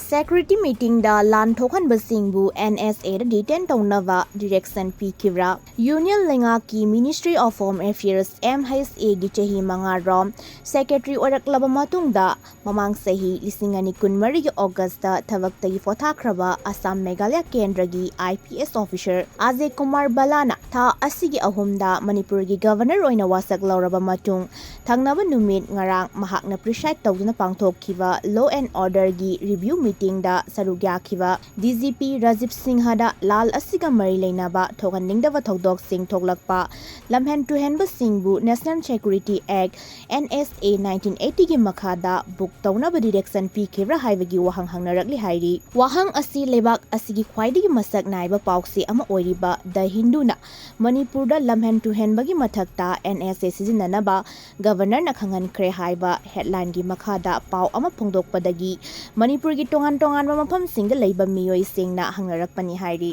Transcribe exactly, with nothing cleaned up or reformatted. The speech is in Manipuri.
Security meetingꯗ ꯂꯥꯟ ꯊꯣꯛꯍꯟꯕꯁꯤꯡꯕꯨ N S Aꯗ detain ꯇꯧꯅꯕ direction ꯄꯤꯈꯤꯕ꯭ꯔꯥ? Union ꯂꯩꯉꯥꯛꯀꯤ Ministry of Home Affairs, M H Aꯒꯤ ꯆꯍꯤ ꯃꯉꯥ ꯔꯣꯝ secretary ꯑꯣꯏꯔꯛꯂꯕ ꯃꯇꯨꯡꯗ, ꯃꯃꯥꯡ ꯆꯍꯤ ꯂꯤꯁꯤꯡ ꯑꯅꯤ ꯀꯨꯟꯃꯔꯤꯒꯤ Augustꯇ ꯊꯕꯛꯇꯒꯤ ꯄꯣꯊꯥꯈ꯭ꯔꯕ ꯑꯁꯥꯝ ꯃꯦꯘꯥꯂꯌ ꯀꯦꯟꯗ꯭ꯔꯒꯤ I P S officer ꯑꯖꯦ Kumar ꯕꯂꯥꯅ ꯊꯥ ꯑꯁꯤꯒꯤ ꯑꯍꯨꯝꯗ ꯃꯅꯤꯄꯨꯔꯒꯤ governor ꯑꯣꯏꯅ ꯋꯥꯁꯛ ꯂꯧꯔꯕ ꯃꯇꯨꯡ, ꯊꯪꯅꯕ ꯅꯨꯃꯤꯠ ꯉꯔꯥꯡ ꯃꯍꯥꯛꯅ preside ꯇꯧꯗꯨꯅ ꯄꯥꯡꯊꯣꯛꯈꯤꯕ law and orderꯒꯤ review meetingꯗ ꯁꯔꯨꯛ ꯌꯥꯈꯤꯕ D G P ꯔꯥꯖꯤꯕ ꯁꯤꯡꯍꯗ ꯂꯥꯜ ꯑꯁꯤꯒ ꯃꯔꯤ ꯂꯩꯅꯕ ꯊꯣꯛꯍꯟꯅꯤꯡꯗꯕ ꯊꯧꯗꯣꯛꯁꯤꯡ ꯊꯣꯛꯂꯛꯄ, ꯂꯝꯍꯦꯟ ꯇꯨꯍꯦꯟꯕꯁꯤꯡꯕꯨ National Security Act, N S A nineteen eightyꯒꯤ ꯃꯈꯥꯗ book ꯇꯧꯅꯕ direction ꯄꯤꯈꯤꯕ꯭ꯔꯥ ꯍꯥꯏꯕꯒꯤ ꯋꯥꯍꯪ ꯍꯪꯅꯔꯛꯂꯤ ꯍꯥꯏꯔꯤ꯫ ꯋꯥꯍꯪ ꯑꯁꯤ ꯂꯩꯕꯥꯛ ꯑꯁꯤꯒꯤ ꯈ꯭ꯋꯥꯏꯗꯒꯤ ꯃꯁꯛ ꯅꯥꯏꯕ ꯄꯥꯎꯆꯦ ꯑꯃ ꯑꯣꯏꯔꯤꯕ The Hinduꯅ ꯃꯅꯤꯄꯨꯔꯗ ꯂꯝꯍꯦꯟ ꯇꯨꯍꯦꯟꯕꯒꯤ ꯃꯊꯛꯇ N S A ꯁꯤꯖꯤꯟꯅꯅꯕ governorꯅ ꯈꯪꯍꯟꯈ꯭ꯔꯦ ꯍꯥꯏꯕ headlineꯒꯤ ꯃꯈꯥꯗ ꯄꯥꯎ ꯑꯃ ꯐꯣꯡꯗꯣꯛꯄꯗꯒꯤ ꯃꯅꯤꯄꯨꯔꯒꯤ ꯇꯣꯉꯥꯟ ꯇꯣꯉꯥꯟꯕ ꯃꯐꯝꯁꯤꯡꯗ ꯂꯩꯕ ꯃꯤꯑꯣꯏꯁꯤꯡꯅ ꯍꯪꯅꯔꯛꯄꯅꯤ ꯍꯥꯏꯔꯤ꯫